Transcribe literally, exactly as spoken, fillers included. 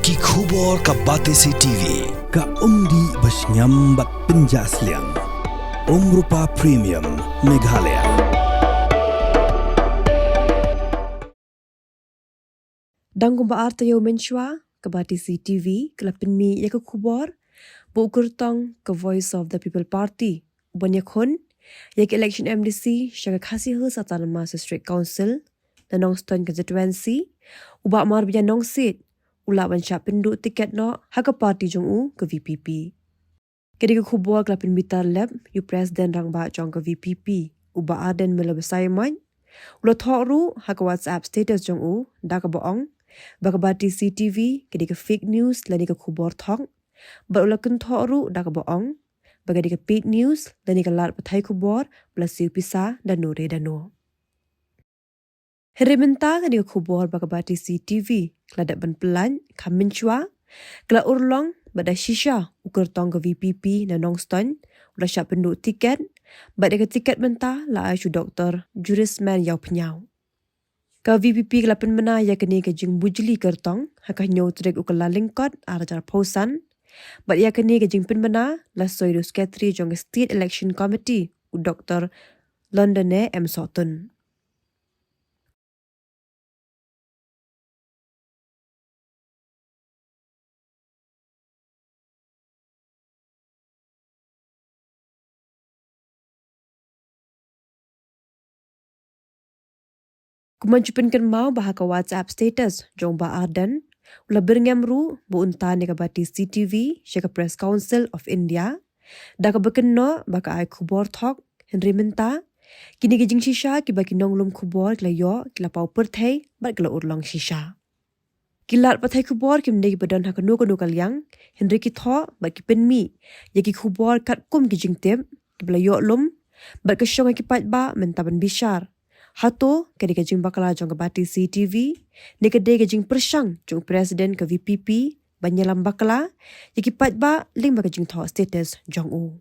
Ki khubor ka Batesi T V. Ka umdih ba shngiam bad pynjah sliang. Umrupa Premium Meghalaya. Dang kumba ar taïew mynshuwa, ka Batesi T V ka la pynmih ïa ka khubor ba u kyrtong ka Voice of the People Party, u ban ïakhun ïa ka election M D C sha ka Khasi Hills Autonomous District Council na Nongstoiñ Constituency, u Bah Marbaniah Nongsiej, u lah ban shah pynduh tiket noh ha ka party jong u, ka V P P. Kadei ka khubor ka la pynbitar lem ïa u President Rangbah jong ka V P P, u Bah Ardent Miller Basaiawmoit, u la thoh ruh ha ka WhatsApp status jong u da kaba ong ba ka Batesi T V kadei ka fake news lane ka khubor thok, bad u la kynthoh ruh da kaba ong ba kadei ka paid news lane ka lad pathai khubor ba la siew pisa da no re da no. Hynrei mynta kadei ka khubor ba ka Batesi T V ka la dep ban pyllait kham mynshuwa, ka la urlong ba da shisha u kyrtong ka V P P na Nongstoiñ u la shah pynduh tiket, bad ïa ka tiket mynta la ai sha u Doktor Jurisman Ïawphniaw. Ka V P P ka la pynbna ïa kane ka jingbujli kyrtong ha ka hynñiew tarik u Kyllalyngkot ar hajar arphew san, bad ïa kane ka jingpynbna la soi da u Secretary jong ka State Election Committee, u Doktor Londone M Sohtun. Kumba ju pynkynmaw ba ha ka WhatsApp status jong u Bah Ardent, u la byrngem ruh ba un tan ïa ka Batesi T V sha ka Press Council of India da kaba kynnoh ba ka ai khubor thok, hynrei mynta kine ki jingshisha kiba ki nonglum khubor ki la ïoh ki la paw pyrthei bad ki la urlong shisha. Ki lad pathai khubor kim dei kiba don ha kano kano ka liang, hynrei ki thoh bad ki pynmih ïa ki khubor katkum ki jingtip kiba la ïoh lum, bad ka shong ha ki paidbah mynta ban bishar hato kadei ka jingbakla jong ka Batesi T V ne kadei ka jingpyrshang jong u President ka V P P ban ïalam bakla ïa ki paidbah lyngba ka jingthoh status jong u.